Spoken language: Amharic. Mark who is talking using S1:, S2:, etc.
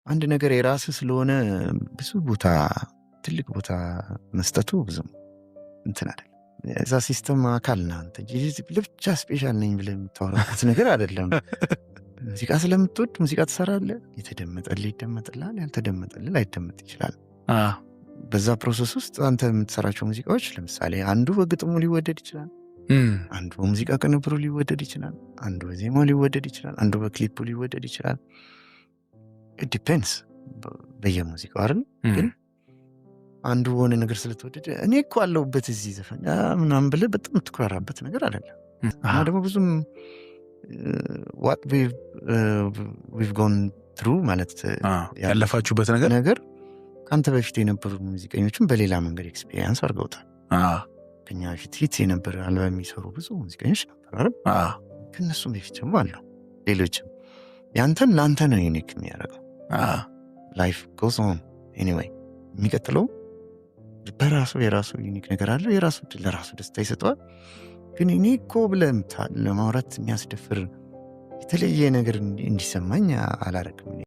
S1: አንድ ነገር የራስህ ስለሆነ ብዙ ቦታ፣ ትልቅ ቦታ መስጠቱ ብዙም እንትን አይደለም። እዛ system አካል ነህ አንተ እንጂ ለብቻ special ነኝ ብለህ የምታወራበት ነገር አይደለም። ሙዚቃ ስለምትወድ ሙዚቃ ትሰራለህ። የተደመጠልህ ይደመጥልሃል፣ ያልተደመጠልህ ላይደመጥ ይችላል። በዛ process ውስጥ አንተ የምትሰራቸው ሙዚቃዎች ለምሳሌ አንዱ በግጥሙ ሊወደድ ይችላል፣ አንዱ በሙዚቃ ቅንብሩ ሊወደድ ይችላል፣ አንዱ በዜማው ሊወደድ ይችላል፣ አንዱ በክሊፑ ሊወደድ ይችላል። Depends በየሙዚቃው አይደል? ግን አንዱ በሆነ ነገር ስለተወደደ እኔ እኮ አለሁበት እዚህ ዘፈን ምናምን ብለህ በጣም የምትኩራራበት ነገር አይደለም። እና ደግሞ ብዙም what we've gone through ማለት
S2: ያለፋችሁበት ነገር
S1: ነገር ከአንተ በፊት የነበሩ ሙዚቀኞችም በሌላ መንገድ experience አድርገውታል። ከኛ በፊት hit የነበረ አልበም የሚሰሩ ብዙ ሙዚቀኞች ነበሩ አይደል? ከእነሱም በፊት ደግሞ አለው ሌሎችም። ያንተን ለአንተ ነው unique የሚያደርገው። Life goes on anyway። የሚቀጥለው በራሱ የራሱ unique ነገር አለው። የራሱ ለራሱ ደስታ ይሰጠዋል። ግን እኔ እኮ ብለህ ለማውራት የሚያስደፍር የተለየ ነገር እንዲሰማኝ አላረግም።